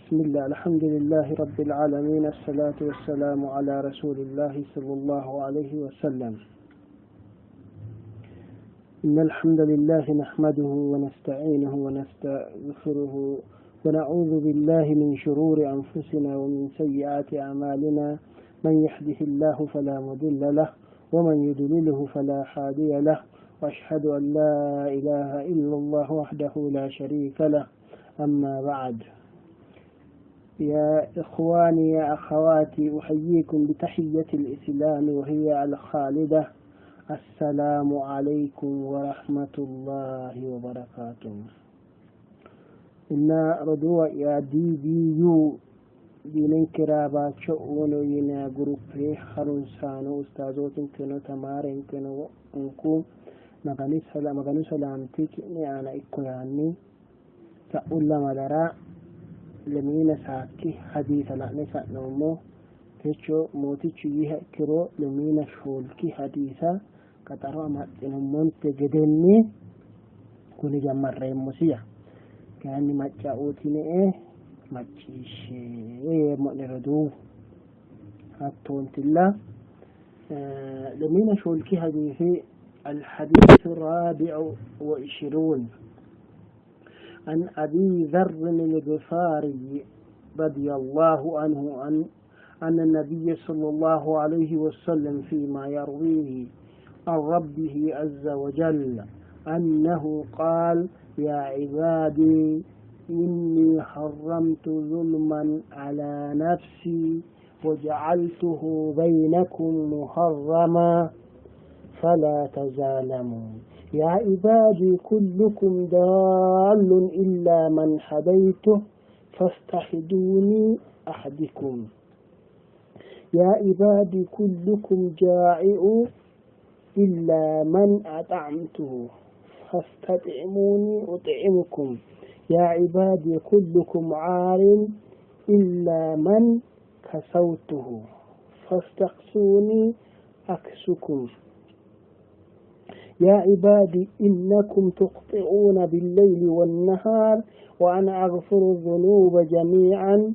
بسم الله، الحمد لله رب العالمين، الصلاة والسلام على رسول الله صلى الله عليه وسلم. إن الحمد لله نحمده ونستعينه ونستغفره ونعوذ بالله من شرور أنفسنا ومن سيئات أعمالنا، من يهده الله فلا مضل له ومن يضلله فلا هادي له، وأشهد أن لا إله إلا الله وحده لا شريك له. أما بعد، يا إخواني يا أخواتي، أحييكم بتحية الإسلام وهي الخالدة: السلام عليكم ورحمة الله وبركاته. Inna roduuwa'ya DBU diininkera baacho uno yine guruppe harunsaano ustaazootinkeno tamaarenkeno wo'munku Maganu salaamti ki'ne aana ikko yaanni sa'u lamalara lemiina saakki hadiisa la'ne sa'noommo. Techo mootichu yiiha ikkiro lemiina shoolki hadiisa qaxaro amaxxinummonte gedenni kuni jammarreemmosiya. Kayinni macca uutine'e macciishshe yeemmo'ne roduuwu. Hattoontilla lemiina shoolki hadiisi الحديث الرابع وعشرون عن أبي ذر الغفاري رضي الله عنه أن النبي صلى الله عليه وسلم فيما يرويه عن ربه عز وجل أنه قال: يا عبادي، إني حرمت ظلما على نفسي وجعلته بينكم محرما فلا تظالموا. يا عبادي، كلكم ضال إلا من هديته فاستهدوني أهدكم. يا عبادي، كلكم جائع إلا من أطعمته فاستطعموني أطعمكم. يا عبادي، كلكم عار إلا من كسوته فاستكسوني أكسكم. يا عبادي، إنكم تخطئون بالليل والنهار وأنا أغفر الذنوب جميعا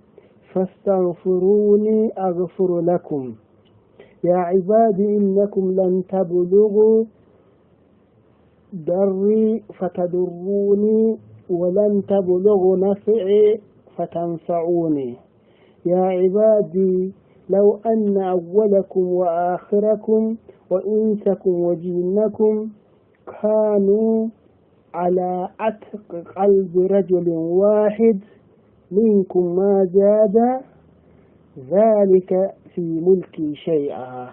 فاستغفروني أغفر لكم. يا عبادي، إنكم لن تبلغوا ضري فتضروني ولن تبلغوا نفعي فتنفعوني. يا عبادي، لو أن أولكم وآخركم وإنسكم وجنكم كانوا على أتقى قلب رجل واحد منكم ما زاد ذلك في ملكي شيئا.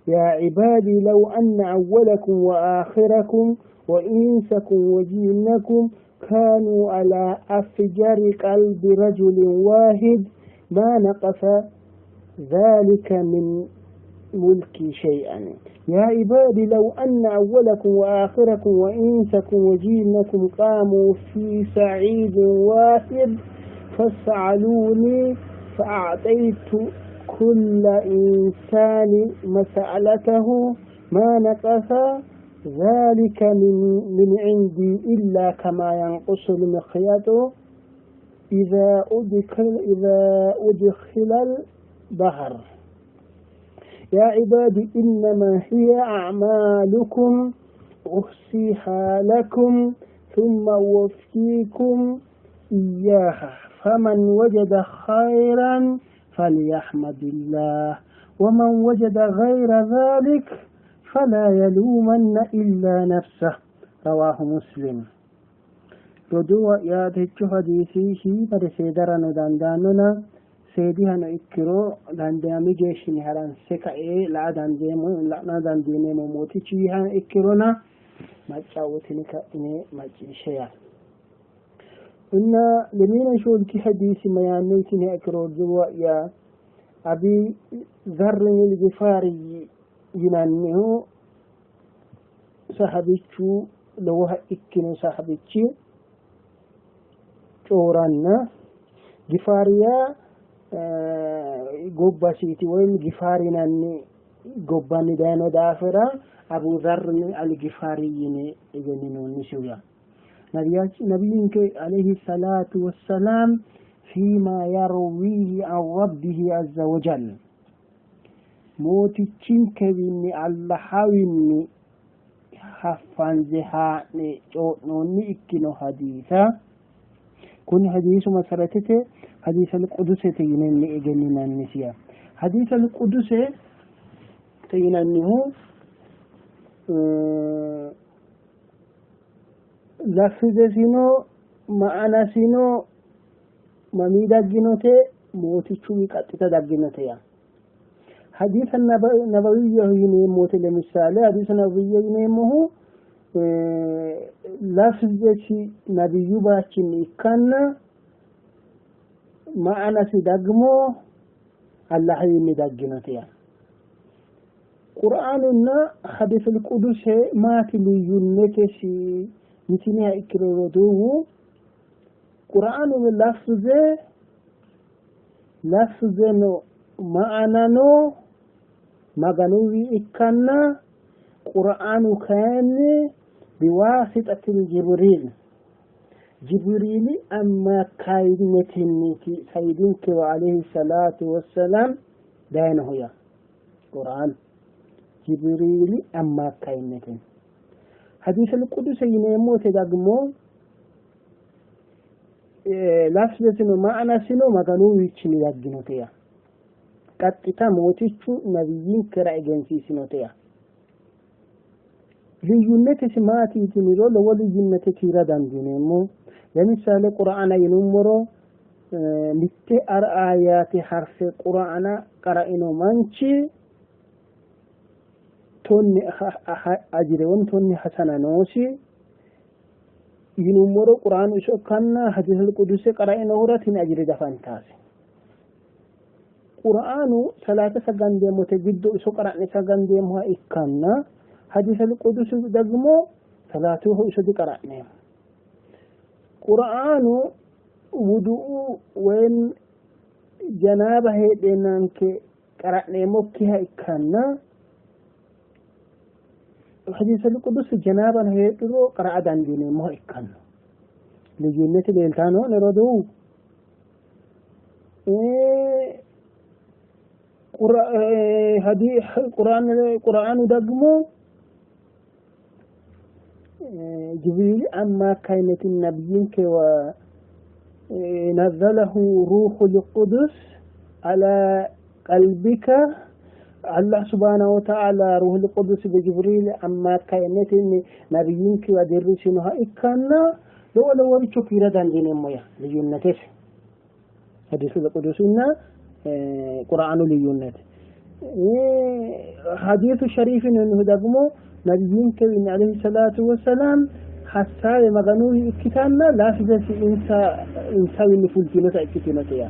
يا عبادي، لو أن أولكم وآخركم وإنسكم وجنكم كانوا على أفجر قلب رجل واحد ما نقص ذلك من ملكي شيئا. يا عبادي، لو أن أولكم وآخركم وإنسكم وجنكم قاموا في صعيد واحد فسألوني فأعطيت كل إنسان مسألته ما نقص ذلك من عندي إلا كما ينقص المخيط إذا أدخل البحر. يا عبادي، إنما هي أعمالكم أحصيها لكم ثم أوفيكم إياها، فمن وجد خيرا فليحمد الله، ومن وجد غير ذلك فلا يلومن إلا نفسه. رواه مسلم. Roduuwa'ya, techo hadiisi shiimare seedarano dandaannona seedihano ikkiro dandaami geeshshinni haranse kae la''a dandeemmo la'na dandiineemmo. Mootichu yiiha ikkirona macca wotini ka'ine macciishshe yaa. Inna lemiina shoolki hadiisi mayaanno yitiniha ikkiro, roduuwa'ya, Abi Zarrin al-Gifaari yinannihu sahabichu lowoha ikkino sahabichi cooranna Gifaariya gobbasiiti woyim Gifaari yinanni gobbanni dayino daafira Abu Zarr al-Gifaari yine egenninoonnisihu yaa. Nabiyinke alayhi salaatu wassalaam ፊማ የርዊህ አን ረቢህ አዘ ወጀል mootichinkewiinni Allahawinni haffanze haa'ne co'noonni ikkino hadiisa kuni hadiisu masaratete hadiisal qudusete yinanni egenninannisiya. Hadiisal quduse yinannihu lafizesino ma'anasino mamii dagginote mootichuwi qaxxita dagginote ያ ሐዲስ ነበዊይ yineemmote ለምሳሌ ሐዲስ ነብይ yineemmohu lafzesi ነብዩ ባችን ikkanna ma'anasi ደግሞ አላህዊኒ dagginote ያ ቁርአኑና ሐዲሱል ቁዱሴ maati ልዩነቴሲ yitiniha ikkiro roduuwu ቁርአኑ lafze lafzeno ma'anano maganuwi ikkanna ቁርአኑ kayinni biwaasixatil jibriil jibriili አማካይነትኒቲ ሰይድንkewa አለይሂ ሰላቱ ወሰላም dayinohu ያ ቁርአን jibriili አማካይነትን ሐዲሱል ቁዱስ yineemmote ደግሞ lafzesino ma'anasino maganuwichinni dagginote ያ ቀጥታ mootichu nabiyyinkera egensiisinote ያ ልዩነትስ maati yitiniro lowo ልዩነት kiira dandiineemmo ለምሳሌ ቁርአና yinummoro mitte አያate harfe ቁርአና qara'ino manchi tonne ajire woy tonne hasana noosi yinummoro ቁርአኑ iso ikkanna hadiisul quduse qara'inohura tini ajire dafantaasi ቁርአኑ ሰላተ ሰገንዴሞte giddo iso qara'ne sagandeemmoha ikkanna hadiisul qudus ደግሞ ሰላቱሁ iso diqara'neemmo ቁርአኑ ውዱኡ ወይም ጀናባ heedheenanke qara'neemmokkiha ikkanna hadiisul qudus janaabano heedhuro qara'a dandiineemmoha ikkanno ልዩነት leeltanno'ne roduuwu ቁርአኑ ደግሞ ጅብሪል አማካይነት ነብይንkewa ነዘለሁ ሩሑ ልቁዱስ አላ ቀልቢከ አላህ ስብሓነሁ ወተዓላ ሩህ ልቁዱስ በጅብሪል አማካይነት ነብይንkewa dirrisinoha ikkanna lowo loworicho kiira dandiineemmo ያ ልዩነቴስ ሐዲሱል ቁዱስና ቁርአኑ ልዩነት ሐዲሱ ሸሪፍን ደግሞ ነብይንkewi አለይሂ ሰላቱ ወሰላም ሀሳብ maganu ikkitanna lafzesi insa insawinni fultinota ikkitinote ያ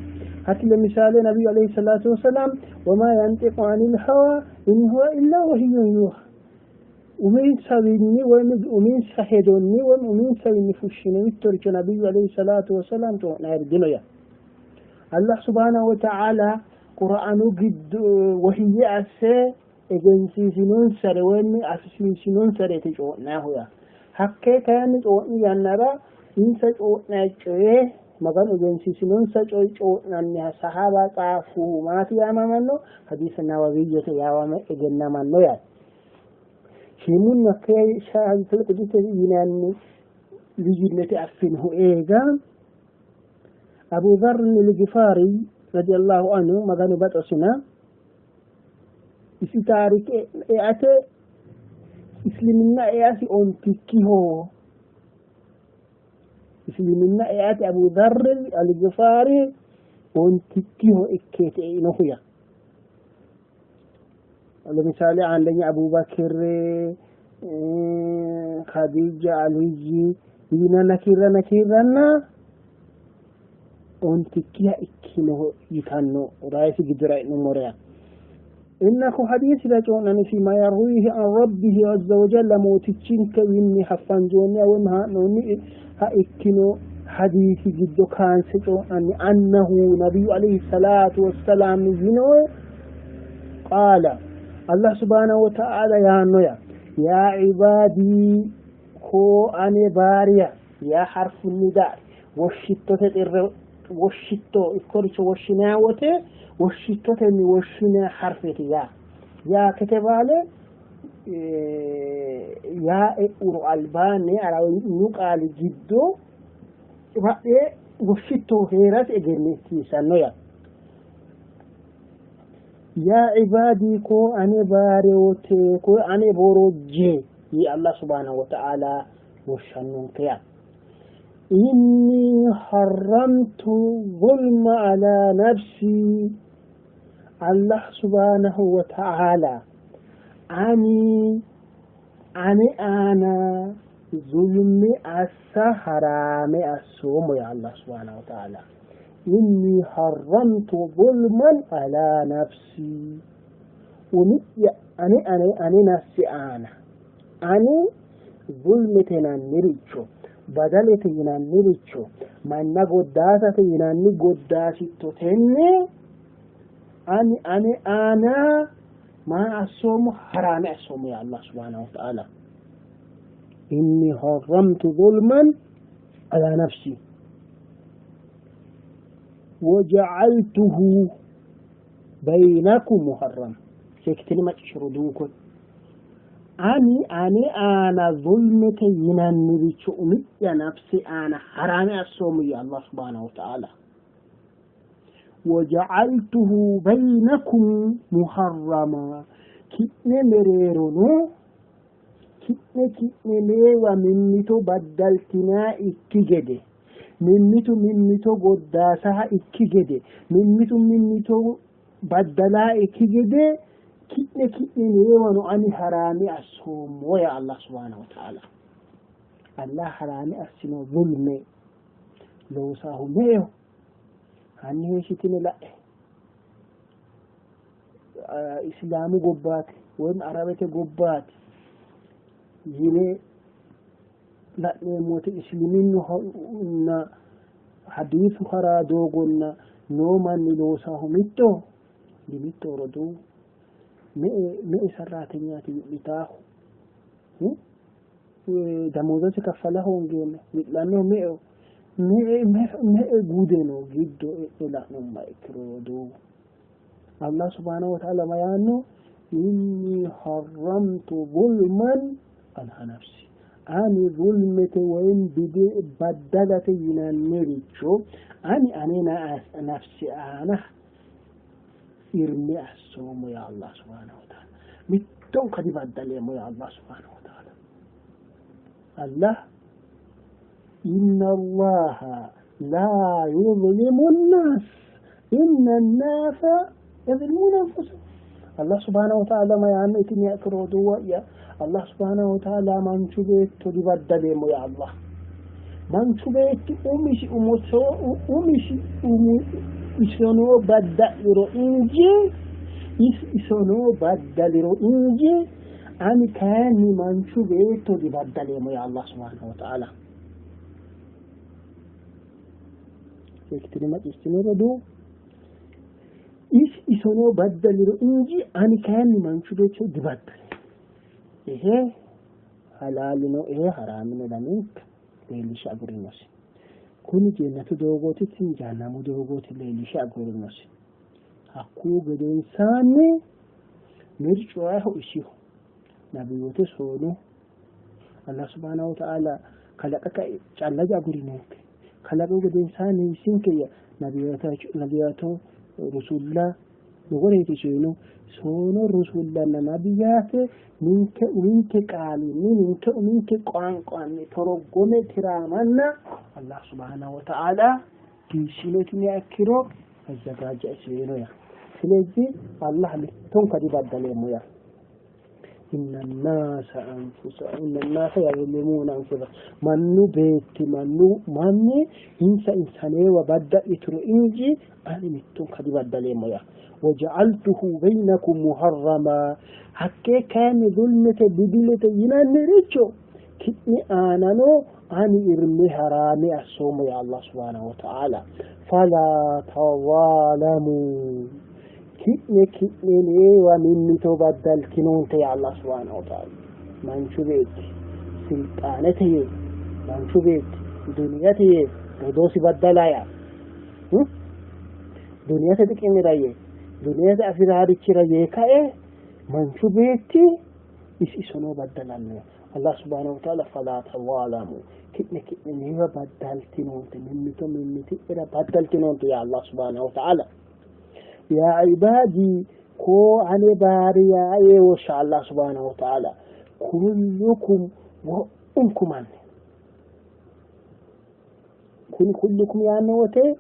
hatti ለምሳሌ ነቢዩ አለይሂ ሰላቱ ወሰላም ወማ የንጢቁ አኒል ሀዋ ኢን ሁወ ኢላ ወህዩን ዩሃ uminsawiinni woyim uminsa hedonni woyim uminsawiinni fushshine mittoricho nabiyyu alayhi salatu wasalam co'naari dino ya አላህ subhanahu wa ta'ala ቁርአኑ giddo ወህዬ asse egensiisinonsare woyim afisiisinonsareeti co'naahu ya hakkee kayinni co'ni yannara insa co'nayi coye maganu egensiisinonsa coye co'nanniha sahaba tsaafuhu maati yaamamanno hadiisa nawawiyyete yaamame egennamanno yaate shiimunni hakkee hadiisul qudus yinanni ልዩነት affinohu eega አቡ ዘር ልጊፋሪ ረዲየላሁ አንሁ maganu baxosina isi taarike eate isliminna easi ontikkiho isliminna eate Abu Dharr al-Ghifari ontikkiho ikkeete einohu ያ ለምሳሌ አንደኛ አቡበክር ኸዲጃ አልይ yinanna kiirranna kiirranna ontikkiha ikkinoho yitanno raayisi giddora e'nummoro ያ innaku hadiisira co'nani fiima yarwiihi an rabbihi azza wajalla mootichinkewiinni haffanjoonniha woyim haa'noonni ha ikkino hadiisi giddo kaanse co'nanni annahu nabiyyu alayhi salaatu wassalaam yino qaala አላህ subhanahu wa ta'ala yaanno ያ ያ ዒባዲ koo ane baariya ያ ሐርፉ ኒዳ woshshittote xirre Woshshitto ikkoricho woshshinanni wote woshshittotenni woshshinanni harfeeti yaa yaa ከተባለ yaa e'uro albaanni arawinyu qaali giddo badhee woshshitto heerasi egensiisanno yaa. Yaa cibaadii koo ane baarewote koo ane borojje yee Allah subhaanahu wa ta'aala woshshannonke yaa. Inni harramtu zulma ala nafsii Allah subhaanahu wa ta'aala ani ane aana zulmi assa haraame assoommo yaa Allah subhaanahu wa ta'aala. Inni harramtu zulman ala nafsii umi'ya ane ane ane nafsi aana ani zulmete yinanniricho badalete yinanniricho manna goddaasate yinanni goddaasitto tenne ani ane aana maa assoommo haraame assoommo yaa Allah subhaanahu wa ta'aala. Inni harramtu zulman ala nafsi waja'altuhu baynakum muharram. Seekkitini macciishshe roduuwwu Ani ane aana zulmete yinanniricho umi'ya nafse aana haraame assoommo yii Allah subhaanahu wa ta'aala. Waja'altuhu baynakum muharrama ki'ne mereerono ki'ne ki'neneewa mimmito baddaltinanni ikki gede mimmitu mimmito goddaasaha ikki gede mimmitu mimmito baddalaa ikki gede ki'ne ki'neneewano ani haraame assoommo yaa Allah subhaanahu wa ta'aala. Allah haraame assino zulme loosaahu me'eho? Hanni heeshshitine la'e. Islaamu gobbaati woyim Arabete gobbaati yine la'neemmoti isliminnu hadiisu haraa doogonna noo manni loosaahu mittoho? Dimittoho roduuwu. Me''e me''e sarraatenyaati wi'litaahu? Damoozasi kaffala hoongeenna wi'lannohu me''eho? Me''e gude no giddo e'ne la'numma ikkiro roduuwu. Allah subhaanahu wa ta'aala ma yaanno? Inni harramtu zulman ala nafsi. Ani zulmete woyim baddalate yinanniricho ani ane nafsi aana irme assoommo yaa Allah subhaanahu wa ta'aala. Mittonka dibaddaleemmo yaa Allah subhaanahu wa ta'aala. Allah inna Allaha laa yuzlimu nnaas inna nnaasa yazlimuuna anfusahum. Allah subhaanahu wa ta'aala ma yaanno itini ikkiro roduuwa'ya Allah subhaanahu wa ta'aala manchu beetto dibaddaleemmo yaa Allah. Manchu beetti umisi umoso umisi umi isonoo badda'liro inji isi isonoo baddaliro inji ani kayinni manchu beetto dibaddaleemmo yaa Allah subhaanahu wa ta'aala. Seekkitine macciishshitini roduu isi isonoo baddaliro inji ani kayinni manchu beetto dibaddaleemmo. ይሄ halaali ነው፣ ይሄ haraami ነው lamenka leellishe agurinosi. Kuni jannatu doogooti, tini jahannamu doogooti leellishe agurinosi. Hakkuu gedensaanni mircuwaho isiho nabiyoote soonu Allah subhaanahu wa ta'aala kalaqa kae calla diagurinonke. Kalaqu gedensaanni hiissinkeya nabiyaato rusulla loworeeti soyino soono rusullanna nabiyaate ninke uminke qaalinni ninke uminke ቋንቋni toroggome tiraamanna Allah subhaanahu wa ta'aala hiissinotin ikkiro አዘጋጀ ነው ያ። ስለዚህ አላህ mittonka dibaddaleemmo ያ inna naasa anfusa inna naasa yazlimuuna anfusa mannu beetti mannu manni insa insaneewa badda'ituro inji ani mittonka dibaddaleemmo yaa waja'altuhu baynakum muharrama hakkee kayinni zulmete bidilete yinanniricho ki'ne aanano ani irme haraame assoommo yaa Allah subhaanahu wa ta'aala falaa tazaalamu ki'ne ki'neneewa mimmito baddaltinoonte yaa Allah subhaanahu wa ta'aala. Manchu beetti silxaanete yee manchu beetti duniyate yee rodoosi baddala yaa Duniyate xiqimira yee, duniyate afi'raarichira yee kae manchu beetti isi isonoo baddalanno. Allah subhaanahu wa ta'aala falaa tazaalamu, ki'ne ki'neneewa baddaltinoonte, mimmito mimmiti'nera baddaltinoonte yaa Allah subhaanahu wa ta'aala. Yaa ibaadii, koo ane baariyaa yee woshsha Allah subhaanahu wa ta'aala. Kullukum, wo'munku manni. Kuni kullukum yaanno wote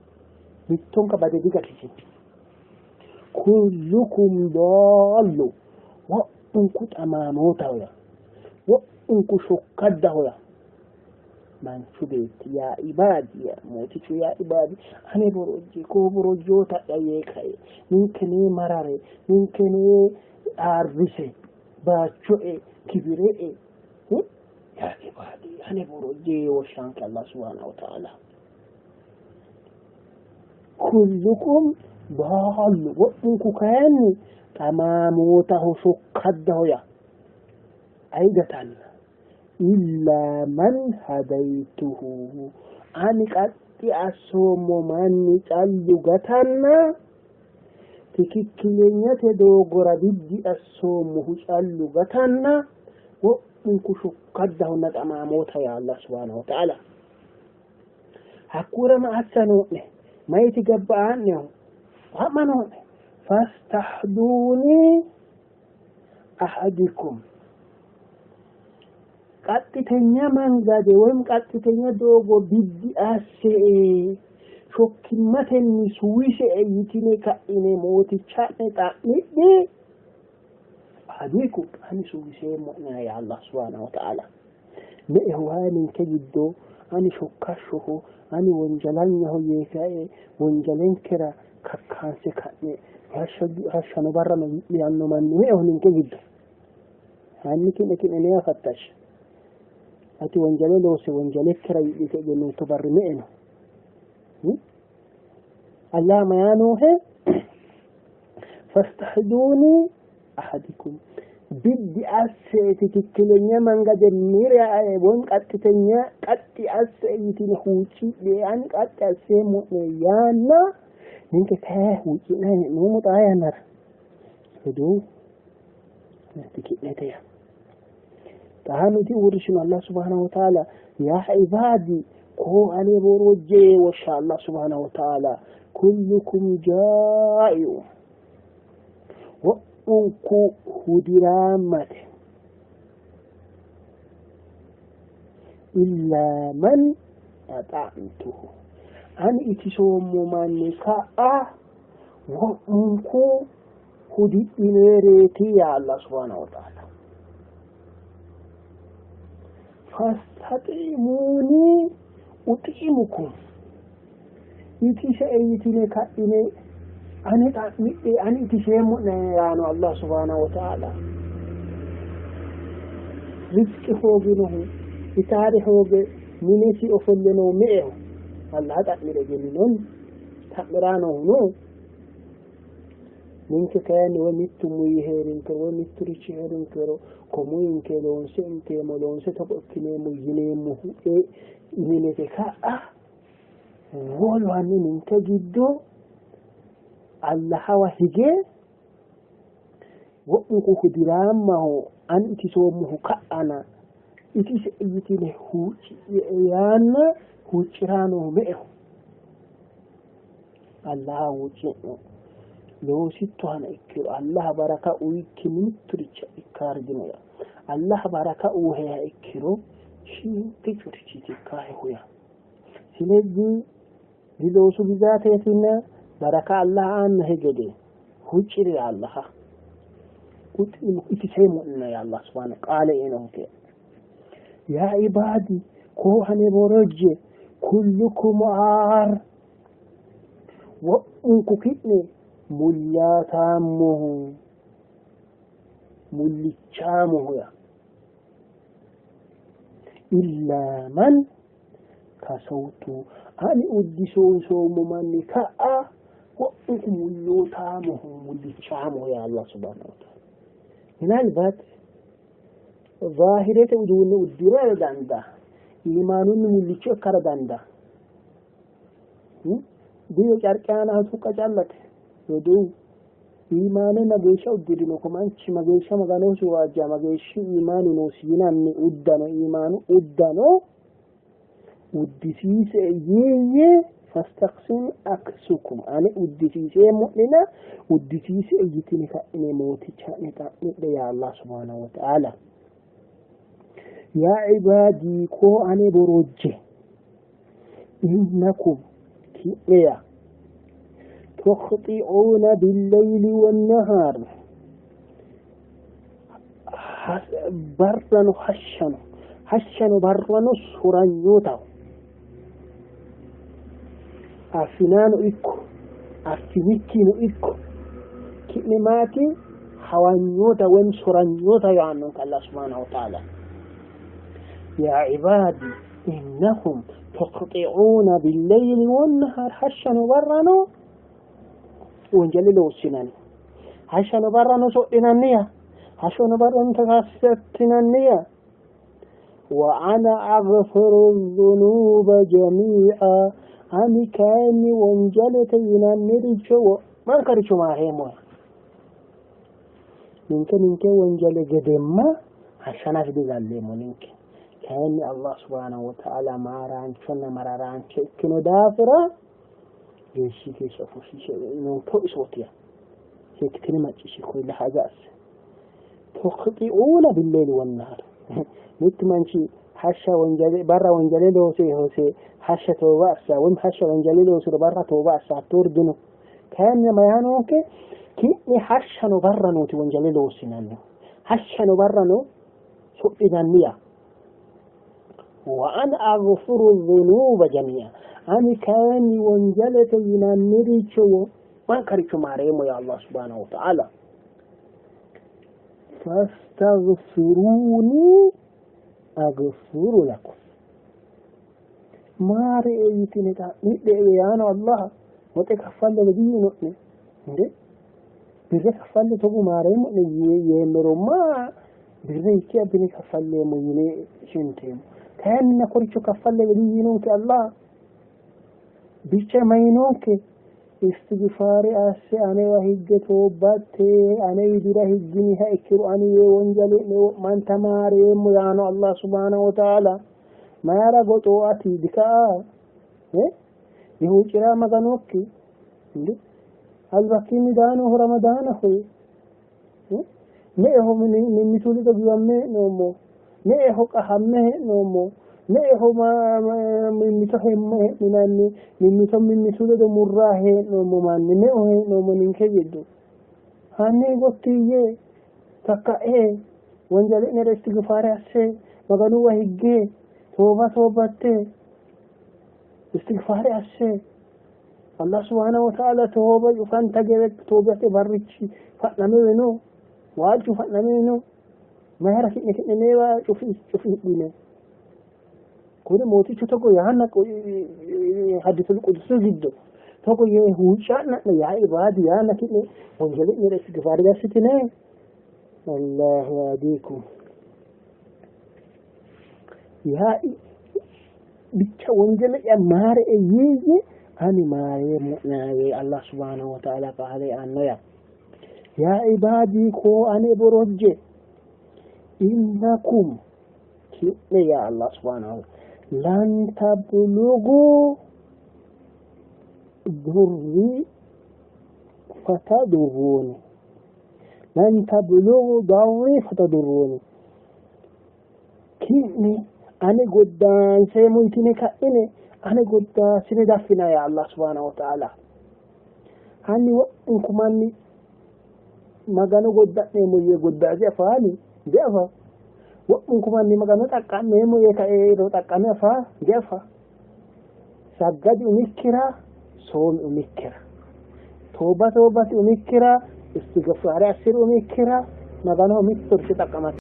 mittonka bade digatisino. Kullukum daallu, wo'munku xamaamootaho yaa, wo'munku shokkaddaho yaa. Manchu beetti yaa ibaadi yaa mootichu yaa ibaadi ane borojje koo borojjoota'ya yee kae ninkenee marare ninkenee aarrise baachoe kibire'e yaa ibaadi ane borojje yee woshshanke Allah subhaanahu wa ta'ala. Kullukum daallu, wo'munku kayinni xamaamootaho shokkaddaho yaa ayi gatanna illaa man hadaytuhu, ani qaxxi assoommo manni callu gatanna tikikkilenyate doogora biddi assoommohu callu gatanna wo'munku shokkaddahonna xamaamoota yaa Allah subhaanahu wa ta'ala. Hakkura ma assa noo'ne? Mayiti gabba'aa'nehu? Xa'ma noo'ne. Fastahduuni ahadikum, qaxxitenya mangade woyim qaxxitenya doogo biddi asse''e, shokkimmatenni suwise''e yitine ka'ine mooticha'ne xa'midhe, ahadikum, ani suwiseemmo'ne yaa Allah subhaanahu wa ta'ala. Me''ehu hayi ninke giddo ani shokkashshoho, ani wonjalanyaho yee kae wonjalenkera kakkaanse ka'ne hashshano barrano wi'liyanno manni me''eho ninke giddo? Hanni ki'ne ki'neneewa fattashshe. Ati wonjale loosse wonjalekkira wi'lite egennootto barri me''e no? Allah mayaa noohe? Fastahduuni ahadikum, biddi asse tikikkilenya mangade mire woyim qaxxitenya qaxxi asse yitine huuccidhe ani qaxxi asseemmo'ne yaanna ninke kayi huucci'nanni hee'noommo xaa yannara roduu ki'nete yaa xaa nuti uurrishino Allah subhanahu wa ta'ala yaa ibaadi koo ane borojje woshsha Allah subhanahu wa ta'ala kullukum jaa'i'u, wo'munku hudiraammate, illaa man axa'amtuhu, ani itisoommo manni ka'a wo'munku hudidhineereeti yaa Allah subhanahu wa ta'ala. Fastaximuuni uximukum, itise''e yitine ka'ine ane xa'midhe ani itiseemmo'ne yaano Allah subhanahu wa ta'ala. Rizqi hooginohu itaare hooge minesi ofolle noo me'eho Allah xa'mire egenninoni? Xa'miraanohu no? Ninke kayinni woy mittu muyi hee'rinkero woy mitturichi hee'rinkero ko muyinke loonse inteemmo, loonse togo ikkineemmo yineemmohu minete ka'a wolu hanni ninke giddo Allahawa hige wo'munku hudiraammaho ani itisoommohu ka'ana itise yitine huuccidhe yaanna huucci'raanohu me'eho? Allaha huucci'no. Loosittohano ikkiro Allaha baraka uyikki mitturichi ikkaari dino yaa. Allaha baraka uuheha ikkiro shiimicurichiiti ikkaahehu yaa. Silezii diloosu bizaateetinna baraka Allaha aannohe gede huucci'ri Allaha. Itiseemmo'nena yaa Allah subhaanahu qaale einonke. Yaa ibaadi koo ane borojje kullukum aar, wo'munku ki'ne mullaataammoho, mullichaamoho yaa. Illaa man kasawtu, ani uddisoonsoommo manni ka'a wo'munku mullootamoho, mullichaamoho yaa Allah subhaanahu wa ta'ala. Minalbat zaahirete uduunne uddirara dandaa, iimaanunni mullicho ikkara dandaa. Diwe carqe aanaho tuqqa callate. Roduu, iimaane mageeshsha uddi'rino ko manchi mageeshsha Maganosi waajja mageeshshi iimaanu noosi yinanni uddano iimaanu uddano uddisiise yiiyye fastaqsim aksukum ane uddisiiseemmo'nena uddisiise yitine ka'ine mooticha'ne xa'midhe yaa Allah subhanahu wa ta'ala. Yaa ibaadii koo ane borojje innakum ki'ne yaa tukhxi'uuna billeyli wannahaar barrano hashshano hashshano barrano suranyootaho affinaano ikko affinikkiino ikko ki'ne maati hawanyoota woyim soranyoota yaannonke Allah subhanahu wa ta'ala. Yaa ibaadi innakum tukhxi'uuna billeyli wannahaar hashshano barrano wonjali loossinanni hashshano barrano sodhinanniya hashshano barrano tasasattinanniya wa ana aghfiru dhunuba jamii'a ani kayinni wonjalete yinanniricho wo'mankaricho maareemmoya ninke ninke wonjale gedemma hashshanafi digalleemmo ninke kayinni Allah subhanahu wa ta'ala maaraanchonna mararaancho ikkino daafira geeshshi geeshsha ofoshshiishe noonkehu isooti seekkitine macciishshe koye haja asse tukhxi'uuna billeyli wannahaar mittu manchi hashsha wonjale barra wonjale loose hose hashsha tooba assa woyim hashsha wonjale loosiro barra tooba assa hattoori dino kayinni mayaanonke ki'ne hashshano barranooti wonjale loossinannihu hashshano barrano sodhinanniya wa ana aghfiru dhunuba jami'a ani kayinni wonjalete yinanniricho wo'mankaricho maareemmo ya Allah subhanahu wa ta'ala fastaghfiruni aghfiru lakum maare yitine xa'midhe yaano Allah woxe kaffalle diyiino'ne nde birre kaffalle togo maareemmo'ne yeemmero maa birre hiikki abbine kaffalleemmo yine shenteemmo kayinni koricho kaffalle diyiinonke Allah bicha mayinonke istighfaare asse anewa higge toobbatte ane widira higginiha ikkiro ani yee wonjale'ne wo'manta maareemmo yaano Allah subhanahu wa ta'ala mayara goxoo ati dika'a dihuucci'ra maganokki albakkiinni daanohu ramadaanaho me''eho mimmitu ledo giwamme hee'noommo me''eho qahamme hee'noommo me''eho mimmito hemmo hee'ninanni mimmito mimmitu ledo murraa hee'noommo manni me''eho hee'noommo ninke giddo hanni gottiyye kakka'e wonjale'nere istighfaare asse maganuwa higge tooba toobatte istighfaare asse Allah subhanahu wa ta'ala tooba cufanta gede toobate barrichi fa'namewe no waalchu fa'namewe no mayra ki'ne ki'neneewa cufi cufidhine kuni mootichu togo yaanna hadisul qudsi giddo togo yee huucca'na'ne yaa ibaadi yaanna ki'ne wonjeli'nere istighfaare assitine Allahu yaadikum yaa bicha wonjele'ya maare''e yiiyye ani maareemmo'ne yee Allah subhanahu wa ta'ala qaale eanno yaa yaa ibaadii koo ane borojje innakum ki'ne yaa Allah subhanahu wa lan tablughu durri fatadurruni lan tablughu darri fatadurruni ki'ne ane goddaanseemmo yitine ka'ine ane goddaassine daffina ya Allah subhanahu wa ta'ala hanni wo'munku manni magano godda'neemmo yee goddaase afaani diafa wo'munku manni magano xaqqa'meemmo yee kae xaqqame afaa diafa saggadi umikkira soomi umikkira tooba toobati umikkira istighfaare assiri umikkira maganoho mittoricho xaqqamate.